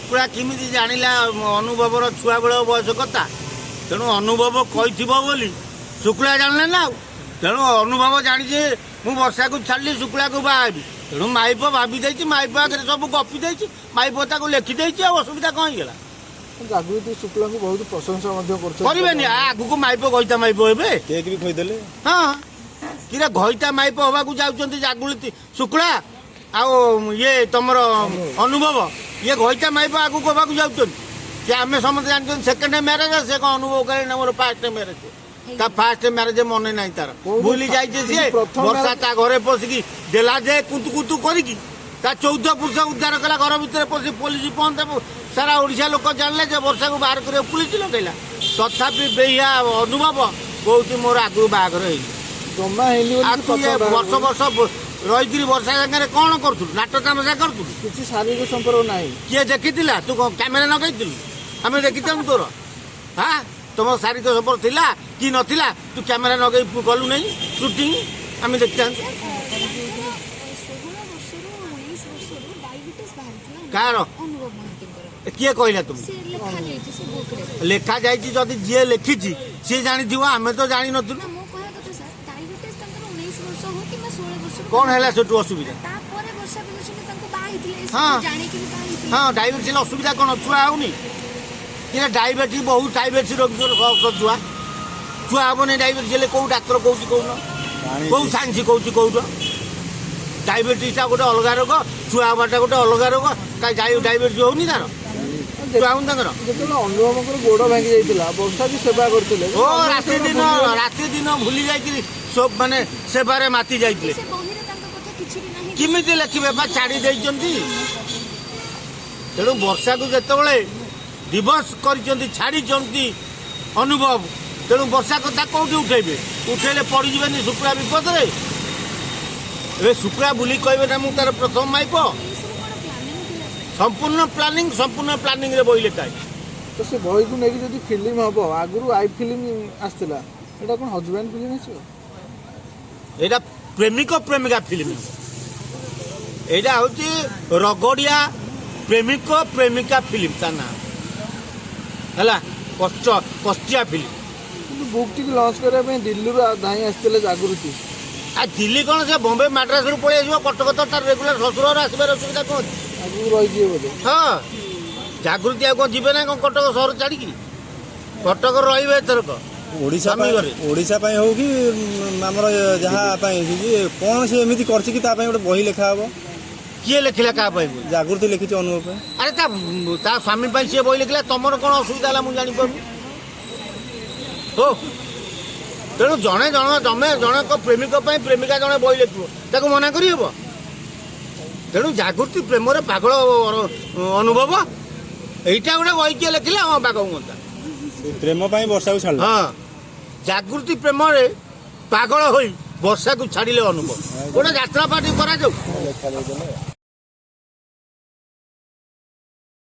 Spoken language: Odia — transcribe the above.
ଶୁକ୍ଳା କେମିତି ଜାଣିଲା ଅନୁଭବର ଛୁଆବେଳ ବୟସ କଥା? ତେଣୁ ଅନୁଭବ କହିଥିବ ବୋଲି ଶୁକ୍ଳା ଜାଣିଲେ ନା ଆଉ। ତେଣୁ ଅନୁଭବ ଜାଣିଛି ମୁଁ ବର୍ଷାକୁ ଛାଡ଼ିଲି, ଶୁକ୍ଳାକୁ ବାହା ହେବି। ତେଣୁ ମାଇପ ଭାବି ଦେଇଛି, ମାଇପ ଆଗରେ ସବୁ ଗପି ଦେଇଛି, ମାଇପ ତାକୁ ଲେଖିଦେଇଛି। ଆଉ ଅସୁବିଧା କ'ଣ ହେଇଗଲା? ଜାଗୃତି ଶୁକ୍ଲାଙ୍କୁ ବହୁତ ପ୍ରଶଂସା ମଧ୍ୟ କରୁଛନ୍ତି। କରିବେନି? ଆଗକୁ ମାଇପ ଘଇତା ମାଇପ ହେବେ। କେକ୍ ବି ଖୋଇଦେଲେ। ହଁ, କିରେ, ଘଇତା ମାଇପ ହବାକୁ ଯାଉଛନ୍ତି ଜାଗୃତି ଶୁକ୍ଳା ଆଉ ଇଏ ତମର ଅନୁଭବ। ଇଏ ଘଇତା ମାଇପ ଆଗକୁ ହବାକୁ ଯାଉଛନ୍ତି। ସେ ଆମେ ସମସ୍ତେ ଜାଣିଛନ୍ତି ସେକେଣ୍ଡ ମ୍ୟାରେଜ। ସେ କଣ ଅନୁଭବ କଲେ ନା ମୋର ଫାଷ୍ଟ ମ୍ୟାରେଜ। ତା ଫାଷ୍ଟ ମ୍ୟାରେଜ ମନେ ନାହିଁ ତାର। କୋଉଠି? ଭୁଲି ଯାଇଛି ସିଏ। ପ୍ରଥମ ବର୍ଷା marriage- ତା ଘରେ ପଶିକି ଦେଲା ଯେ କୁତୁ କୁତୁ କରିକି ତା 14 ପୁରୁଷ ଉଦ୍ଧାର କଲା। ଘର ଭିତରେ ପଶି ପୋଲିସ ପହଞ୍ଚେ, ସାରା ଓଡ଼ିଶା ଲୋକ ଜାଣିଲେ ଯେ ବର୍ଷାକୁ ବାହାର କରିବାକୁ ପୁଲିସ ଲଗେଇଲା। ତଥାପି ବେହିଆ ଅନୁଭବ କହୁଛି ମୋର ଆଗରୁ ବାହାଘର ହେଇନି। ଜମା ହେଇନି ବୋଲି ଆଉ ତୁ ଇଏ ପ୍ରଥମ ବର୍ଷ ବାହାଘର। ବର୍ଷ ରହିକିରି ବର୍ଷା ସାଙ୍ଗରେ କଣ କରୁଥିଲୁ? ନାଟ ତାମସା କରୁଥିଲୁ? କିଛି ଶାରୀରିକ ସମ୍ପର୍କ ନାହିଁ। କିଏ ଦେଖିଥିଲା? ତୁ କଣ କ୍ୟାମେରା ଲଗେଇଥିଲୁ? ଆମେ ଦେଖିଥାନ୍ତୁ ତୋର। ହଁ, ତମ ଶାରୀରିକ ସମ୍ପର୍କ ଥିଲା କି ନଥିଲା, ତୁ କ୍ୟାମେରା ଲଗେଇ କଲୁ ନାହିଁ ସୁଟିଂ, ଆମେ ଦେଖିଥାନ୍ତୁ। 16 ବର୍ଷରୁ 19 ବର୍ଷରୁ ଡାଇବେଟିସ୍ ବାହାରିଥିଲା କାହାର? ଅନୁଭବ ମହାନ୍ତିଙ୍କର। କିଏ କହିଲା ତୁମକୁ? ସେ ଲେଖା ଯାଇଛି ସେ ବୁକ୍ରେ। ଲେଖା ଯାଇଛି ଯଦି ଯିଏ ଲେଖିଛି ସିଏ ଜାଣିଥିବ, ଆମେ ତ ଜାଣିନଥିଲୁ। ନା, ମୁଁ କହିବା କଥା ସାର୍, ଡାଇବେଟିସ୍ ତାଙ୍କର 19 ବର୍ଷ ହଉ କିମ୍ବା 16 ବର୍ଷରୁ। କଣ ହେଲା ସେଠୁ ଅସୁବିଧା? ତାପରେ ବର୍ଷା ପ୍ରିୟଦର୍ଶିନୀ ତାଙ୍କୁ ବାହା ହେଇଥିଲେ, ହଁ। ଏସବୁ ଜାଣିକି ବି ବାହା ହେଇଥିଲେ। ହଁ, ଡାଇବେଟିସ୍ ହେଲେ ଅସୁବିଧା କଣ? ଛୁଆ ହଉନି କି? ଡାଇବେଟିସ୍ ବହୁତ ଡାଇବେଟିସ୍ ରୋଗୀର ଛୁଆ ଛୁଆ ହବନି ଡାଇବେଟିସ୍ ହେଲେ? କୋଉ ଡାକ୍ତର କହୁଛି କହୁନ? କୋଉ ସାଇନ୍ସ କହୁଛି କହୁଛ? ଡାଇବେଟିସ୍ଟା ଗୋଟେ ଅଲଗା ରୋଗ, ଛୁଆ ହବାଟା ଗୋଟେ ଅଲଗା ରୋଗ। କାଇଁ, ଡାଇବେଟିସ୍ ହଉନି ତାର? ଛୁଆ ହଉନି ତାଙ୍କର? ଯେତେବେଳେ ଅନୁଭବଙ୍କର ଗୋଡ ଭାଙ୍ଗି ଯାଇଥିଲା, ବର୍ଷା ବି ସେବା କରିଥିଲେ। ଓ, ରାତି ଦିନ ଭୁଲି ଯାଇକିରି ସବୁ ମାନେ ସେବାରେ ମାତି ଯାଇଥିଲେ। ସେ ବହିରେ ତାଙ୍କ କଥା କିଛି ବି ନାହିଁ। କେମିତି ଲେଖିବେ ବା? ଛାଡ଼ି ଦେଇଛନ୍ତି। ତେଣୁ ବର୍ଷାକୁ ଯେତେବେଳେ ଡିଭୋର୍ସ କରିଛନ୍ତି, ଛାଡ଼ିଛନ୍ତି ଅନୁଭବ, ତେଣୁ ବର୍ଷା କଥା କୋଉଠି ଉଠେଇବେ? ଉଠେଇଲେ ପଡ଼ିଯିବେନି ଶୁକ୍ଳା ବିପଦରେ? ଏବେ ଶୁକ୍ଳା ବୁଲି କହିବେ ନା ମୁଁ ତାର ପ୍ରଥମ ମାଇପ। ଏସବୁ କଣ ପ୍ଲାନିଂ ଥିଲା ସାର୍? ସମ୍ପୂର୍ଣ୍ଣ ପ୍ଲାନିଂ, ସମ୍ପୂର୍ଣ୍ଣ ପ୍ଲାନିଂରେ ବହି ଲେଖା ହେଇଛି। ତ ସେ ବହିକୁ ନେଇକି ଯଦି ଫିଲ୍ମ ହବ, ଆଗରୁ I film ଆସିଥିଲା, ଏଇଟା କଣ ହଜବେଣ୍ଡ ଫିଲ୍ମ ଆସିବ? ଏଇଟା ପ୍ରେମିକ ପ୍ରେମିକା ଫିଲ୍ମ। ଏଇଟା ହଉଛି ରଗଡ଼ିଆ ପ୍ରେମିକ ପ୍ରେମିକା ଫିଲ୍ମ। ତା ନାଁ ହେଲା କଷ୍ଟ କଷ୍ଟିଆ ଫିଲ୍ମ। କିନ୍ତୁ ବୁକ୍ ଟିକୁ ଲଞ୍ଚ କରିବା ପାଇଁ ଦିଲ୍ଲୀରୁ ଧାଇଁ ଆସିଥିଲେ ଜାଗୃତି। ଆଉ ଦିଲ୍ଲୀ କ'ଣ, ସେ ବମ୍ବେ ମାଡ୍ରାସରୁ ପଳେଇ ଆସିବ। କଟକ ତ ତାର ରେଗୁଲାର ଶ୍ୱଶୁର ଘର, ଆସିବାର ଅସୁବିଧା କ'ଣ ଅଛି? ଆଗକୁ ରହିଯିବେ ବୋଧେ। ହଁ, ଜାଗୃତି ଆଉ କ'ଣ ଯିବେ ନା କ'ଣ କଟକ ସହର ଛାଡ଼ିକି? କଟକରେ ରହିବେ ଏଥରକ। ଓଡ଼ିଶା ସ୍ୱାମୀ ପାଇଁ ଘରେ। ଓଡ଼ିଶା ପାଇଁ ହଉ କି ଆମର ଯାହା ପାଇଁ କି କଣ ସେ ଏମିତି କରିଛି କି ତା ପାଇଁ ଗୋଟେ ବହି ଲେଖା ହବ? କିଏ ଲେଖିଲା କାହା ପାଇଁ ବହି? ଜାଗୃତି ଲେଖିଛି ଅନୁଭବ ପାଇଁ। ଆରେ, ତା ତା ସ୍ୱାମୀ ପାଇଁ ସିଏ ବହି ଲେଖିଲା, ତମର କ'ଣ ଅସୁବିଧା ହେଲା ମୁଁ ଜାଣିପାରୁନି। ହଉ, ତେଣୁ ଜଣେ ଜଣ ଜମେ ଜଣଙ୍କ ପ୍ରେମିକ ପାଇଁ ପ୍ରେମିକା ଜଣେ ବହି ଲେଖିବ, ତାକୁ ମନା କରିହେବ? ତେଣୁ ଜାଗୃତି ପ୍ରେମରେ ପାଗଳ ଅନୁଭବ, ଏଇଟା ଗୋଟେ ବହି କିଏ ଲେଖିଲେ ହଁ ବାଗ ହୁଅନ୍ତା। ସେ ପ୍ରେମ ପାଇଁ ବର୍ଷାକୁ ଛାଡ଼ିଲା। ହଁ, ଜାଗୃତି ପ୍ରେମରେ ପାଗଳ ହୋଇ ବର୍ଷାକୁ ଛାଡ଼ିଲେ ଅନୁଭବ, ଗୋଟେ ଯାତ୍ରା ପାର୍ଟି କରାଯାଉ। ଲେଖା ଦେଇଦେଲେ।